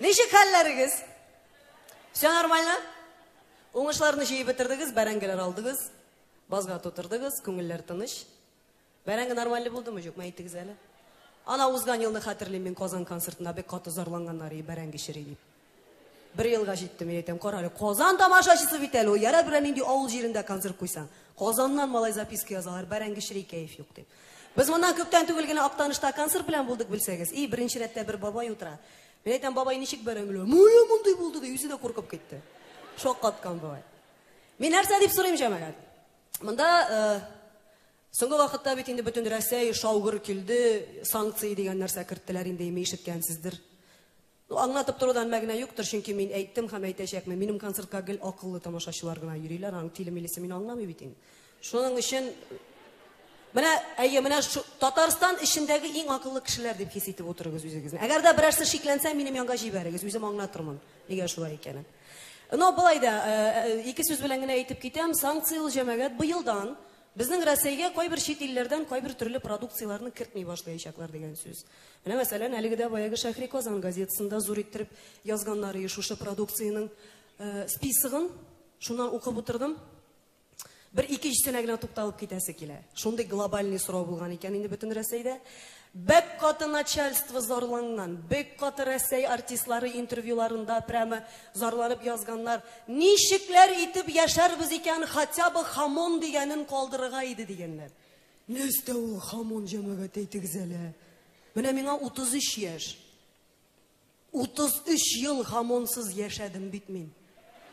Ничек хәлләрегез? Все нормально? Уңышларны җыеп бетердегез, бәрәңгеләр алдыгыз, базга тутырдыгыз, күңелләр тыныч. Бәрәңге нормальный булдымы, юкмы, әйтегез әле. Ана узган елны хәтерлим мин Казан концертында бик каты зарланганнар и бәрәңге чери дип. Бер елга җитте, мин әйтәм, кара әле, Казан тамашачысы бит әле ул, ярар берәр нинди авыл җирендә концерт куйсаң. Казаннан малай записка язалар, бәрәңге чери, кәеф юк дип. Без моннан күптән түгел генә Актанышта концерт белән булдык, белсәгез. И, беренче рәттә бер бабай утыра. Мин әйтәм, бабай, ничек бәрәңгеләр? Моя мондый булды ди, үзе дә куркып китте. Шаккаткан бабай. Мин нәрсә дип сорыйм, җәмәгать? Монда э, соңгы вакытта бит инде бөтен Рәсәй шаугыр килде, санкция дигән нәрсә керттеләр инде, ими ишеткәнсездер. Ну, аңлатып торудан мәгънә юктыр, чөнки мин әйттем һәм әйтәчәкмен. Минем концертка гел акыллы тамашачылар гына йөриләр, аның тиле-милесе мине аңламый бит инде. Шуның өчен менә, әйе, менә шу, Татарстан эчендәге иң акыллы кешеләр дип хис итеп утырыгыз үзегезне. Әгәр дә берәрсе шикләнсә, минем янга җибәрегез, үзем аңлатырмын, нигә шулай икәнен. Но былай да, э, э, ике сүз белән генә әйтеп китәм, санкция ул җәмәгать быелдан безнең Рәсәйгә кайбер чит илләрдән кайбер төрле продукцияләрне кертми башлаячаклар дигән сүз. Менә мәсәлән, әлеге дә баягы Шәһри Казан газетасында зур иттереп язганнар и шушы продукциянең э, списогын, шуннан укып утырдым. Бер икенчесенә генә тукталып китәсе килә. Шундый глобальный сорау булган икән инде бөтен Рәсәйдә. Бик каты начальство зарланган, бик каты Рәсәй артистлары интервьюларында прямо зарланып язганнар. Ничекләр итеп яшәрбез икән, хотя бы хамон дигәнен калдырырга иде дигәннәр. Нәрсә ул хамон, җәмәгать, әйтегез әле. Менә миңа 33 яшь. 33 ел хамонсыз яшәдем бит мин.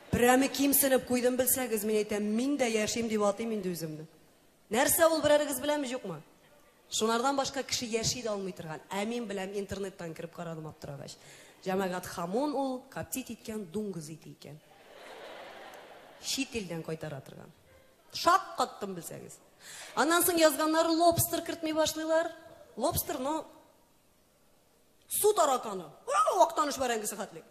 Прәме кимсенеп куйдым белсәгез, мин әйтәм, мин дә яшим дип атыйм инде үземне. Нәрсә ул берәрегез беләме, юкмы? Шунардан башка кеше яши дә алмый торган. Ә мин беләм, интернеттан кереп карадым аптырагач. Җәмәгать хамон ул коптить иткән дуңгыз ите икән. Чит илдән кайтара торган. Шаккаттым белсәгез. Аннан соң язганнар лобстер кертми башлыйлар. Лобстер, но Су тараканы. Актаныш бәрәңгесе хәтлек.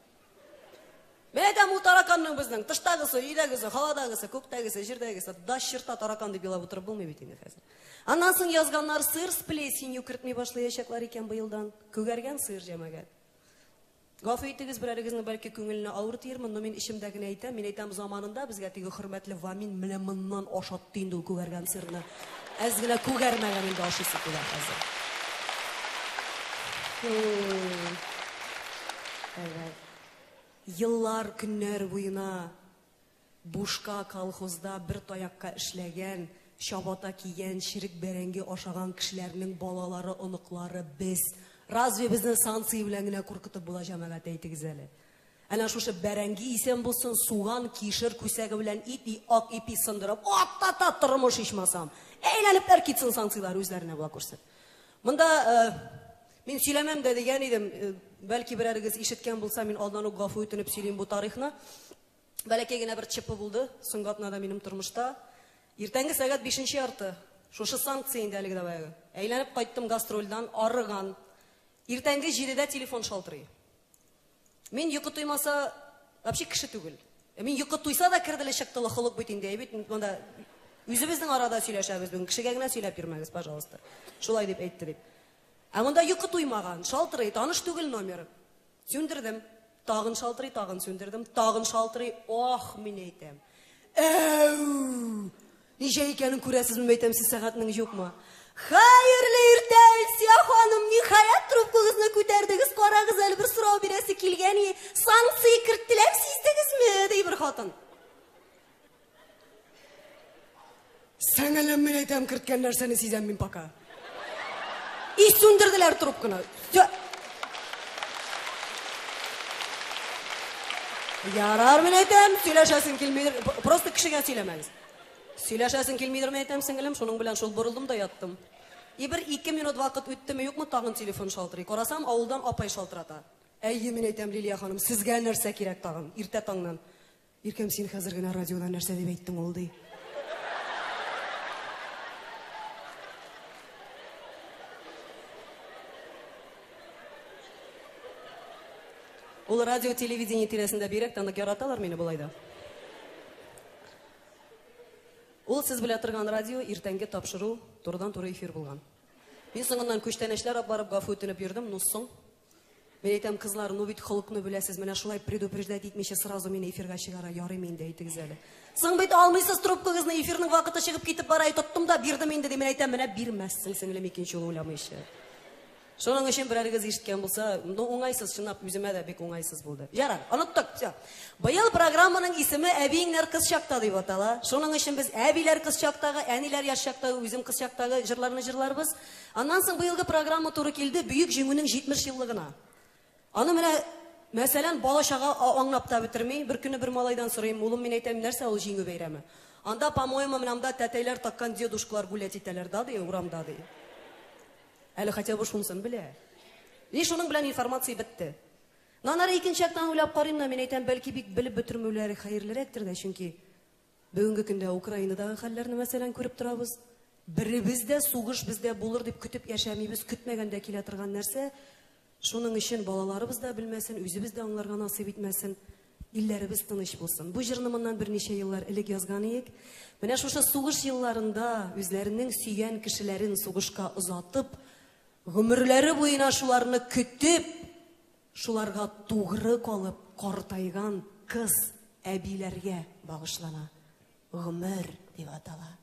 Мен әйтәм, ул тараканның безнең тыштагысы, өйдәгесе, һавадагысы, күктәгесе, җирдәгесе, да черта таракан дип елап утырып булмый бит инде хәзер. Аннан соң язганнар сыр с плесенью кертми башлаячаклар икән быелдан. Күгәргән сыр җәмәгать. Гафу итегез, берәрегезнең бәлки күңеленә авыр тиермен, но мин эчемдә генә әйтәм, мин әйтәм, заманында безгә теге хөрмәтле Вамин менә моннан ашатты инде ул күгәргән сырны. Әз генә күгәрмәгән инде ашыйсы килә хәзер. Әйбәт. Еллар, көннәр буена Бушка колхозда бер таякка эшләгән, чабата кигән, черек бәрәңге ашаган кешеләрнең балалары, оныклары без. Разве безне санкция белән генә куркытып була, җәмәгать, әйтегез әле. Әнә шушы бәрәңге исән булсын, суган, кишер күсәге белән ит, и ак ипи сындырып, ат-та-та тормыш ичмасам. Әйләнепләр китсен санкцияләр үзләренә була күрсен. Монда э, мин сөйләмәм дә дигән идем, э, бәлки берәрегез ишеткән булса, мин алдан ук гафу үтенеп сөйлим бу тарихны. Бәләкәй генә бер ЧП булды соңгы атнада минем тормышта. Иртәнге сәгать бишенче ярты. Шушы санкция инде әлеге дә баягы. Әйләнеп кайттым гастрольдан, арыган. Иртәнге җидедә телефон шалтырый. Мин йокы туймаса, вообще кеше түгел. Ә мин йокы туйса да керделе чыктылы холык бит инде, әй бит монда үзебезнең арада сөйләшәбез бүген, кешегә генә сөйләп йөрмәгез, пожалуйста. Шулай дип әйтте дип. Ә монда йокы туймаган, шалтырый, таныш түгел номер. Сүндердем. Тагын шалтырый, тагын сүндердем. Тагын шалтырый. Ох, мин әйтәм. Әү! Ничә икәнен күрәсезме, әйтәм, сез сәгатьнең юкмы? Хәерле иртә, Илсия ханым, ниһаять трубкагызны күтәрдегез. Карагыз әле, бер сорау бирәсе килгән. Санкция керттеләр, сиздегезме? ди бер хатын. Сеңелем, мин әйтәм, керткән нәрсәне сизәм мин пока. И сүндерделәр трубканы. Ярар, мин әйтәм, сөйләшәсең килмидер. Просто кешегә сөйләмәгез. Сөйләшәсең килмидер, мин әйтәм, сеңелем, шуның белән шул борылдым да яттым. И бер ике минут вакыт үттеме, юкмы, тагын телефон шалтырый. Карасам, авылдан апай шалтырата. Әйе, мин әйтәм, Лилия ханым, сезгә нәрсә кирәк тагын, иртә таңнан. Иркәм, син хәзер генә радиода нәрсә дип әйттең ул, ди. Ул радио телевидение тирәсендә бигрәк тә нык яраталар мине болай да. Ул сез белә торган радио иртәнге тапшыру турыдан-туры эфир булган. Мин соңыннан күчтәнәчләр алып барып гафу үтенеп йөрдем, ну соң. Мин әйтәм, кызлар, ну бит холыкны беләсез, менә шулай предупреждать итмичә сразу мине эфирга чыгара, ярыймы инде, әйтегез әле. Соң бит алмыйсыз трубкагызны, эфирның вакыты чыгып китеп бара, тоттым да бирдем инде, ди. Мин әйтәм, менә бирмәссең, сеңлем, икенче юлы уйламыйча. Шуның өчен берәрегез ишеткән булса, ну уңайсыз, чынлап үземә дә бик уңайсыз булды. Ярар, оныттык, все. Быел программаның исеме Әбиеңнәр кыз чакта дип атала. Шуның өчен без әбиләр кыз чактагы, әниләр яшь чактагы, үзем кыз чактагы җырларны җырларбыз. Аннан соң быелгы программа туры килде Бөек Җиңүнең 70 еллыгына. Аны менә, мәсәлән, бала-чага аңлап та бетерми. Бер көнне бер малайдан сорыйм, улым, мин әйтәм, нәрсә ул Җиңү бәйрәме? Анда, по-моему, менә анда тәтәйләр таккан дедушкалар гулять итәләр, да, ди, урамда, ди. Әле хотя бы шунысын белә. И шуның белән информация бетте. Но аннары икенче яктан уйлап карыйм да, мин әйтәм, бәлки бик белеп бетермәүләре хәерлерәктер дә, чөнки бүгенге көндә Украинадагы хәлләрне, мәсәлән, күреп торабыз. Беребез дә сугыш бездә булыр дип көтеп яшәмибез, көтмәгәндә килә торган нәрсә. Шуның өчен балаларыбыз да белмәсен, үзебез дә аңларга насыйп итмәсен. Илләребез тыныч булсын. Бу җырны моннан берничә еллар элек язган идек. Менә шушы сугыш елларында үзләренең сөйгән кешеләрен сугышка озатып, гомерләре буена шуларны көтеп, шуларга тугры калып картайган кыз әбиләргә багышлана. Гомер дип атала.